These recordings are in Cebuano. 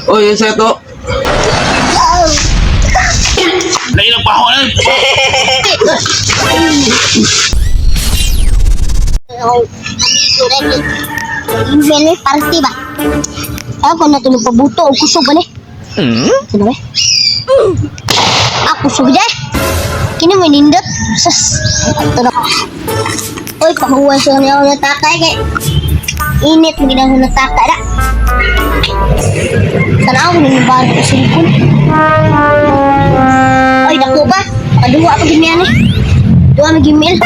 Oy, yung seto. Lain ang paho na. Ako, amigo rin eh. Email eh, party ba? Ako na tulog pabuto o kusog ba ni? Sino ba? Ah, kusog dyan. Kini mo nindot. Sus. Ato na. Uy, pahuwan siya niya ako natakay kay. Init mo ginang nataka na. Sana ako nang bago ko cellphone. Ay, dako ba? Makaduwa ako gimian eh. Duwa mi gimil.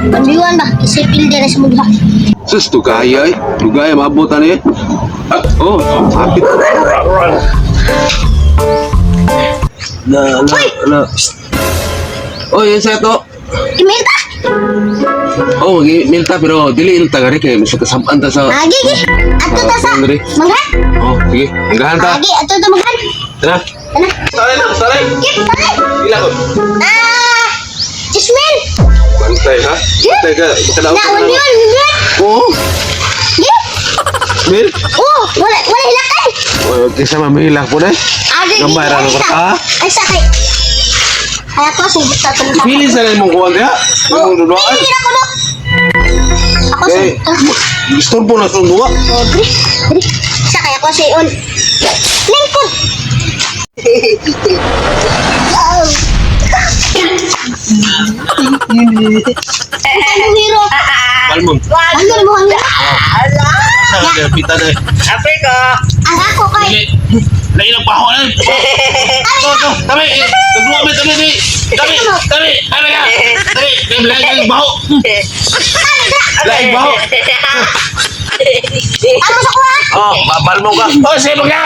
Pandiwan ba? Isipil din na sa mudha. Sus, dugaya eh. Dugaya, maabot ani eh. Ah, oh, hapit. Na, na, na. Psst. Oy, yung seto. Email ta? Oh, mag-email ta pero dili il tagari kay mas kasamaan ta sa. Agi, gi. Ato ta sa Andre. manghan. Oh, sige. Hanggahan ta. Agi, ato ta manghan. Tara. Tara. Saray lang, saray. Kip, taray. Ila ko. Ah, Jasmine. Bantay ha? Bantay ka. Baka Na, one yun, one yun. Oo. Gi. Mil. Oh, wala, wala hilakan. Oh, kaysa mamihilak po na eh. Agi, gi. Gamay ra Ay, no sa. ka. Ay, sa kay. Ay, ako, subot sa itong Pili sa imong kuwan diha. Imong duduan. Pili na ko, no. Ako, Eh, sa. istorbo na itong duwa. Oh, dri, dri. Sa kaya ko si on. Lingkod. Ano hero? Palmon. Ano mo ang Sa ka pita na. Africa. Ang ako kay Dili. Lain ang paho na. To to, tabi. Nagduwa mi tabi di. Tabi, tabi. Tabi ka. Tabi, tabi lain ang baho. Lain baho. Ano sa kuha? Oh, balmo ka. Oh, sige ka.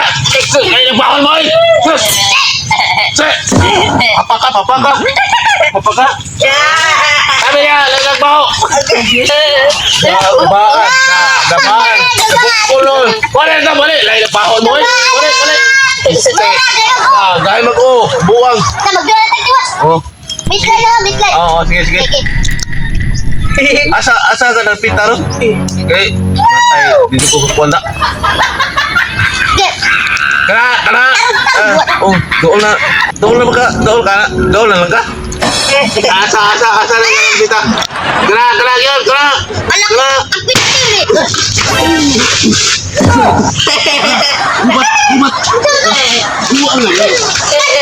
Lain ang baho mo. Eh. Sus. Se. Papa ka, papa ka. Papa ka. Tabi ka, lain ang baho. Dabaan. Dabaan. Kulol. Wala na, wala. Lain ang baho mo. Eh. Wala, wala. Ah, gaya mag-o. Buwang. Na magduwa na tagtiwas. Oh. Wait lang na, wait lang. Oo, sige, sige. Sige. Asa, asa ka ng pita ron? Eh, matay. Dito ko kukuha na. Sige. Kana, kana. Ah, oh, doon na. Doon na ka. Doon ka na. Doon na lang ka. Asa, asa, asa lang ka ng pita. Kana, kana, yun, kana. Alak, Kana. ang piti eh. Ubat, ubat. Buwang lang. Eh.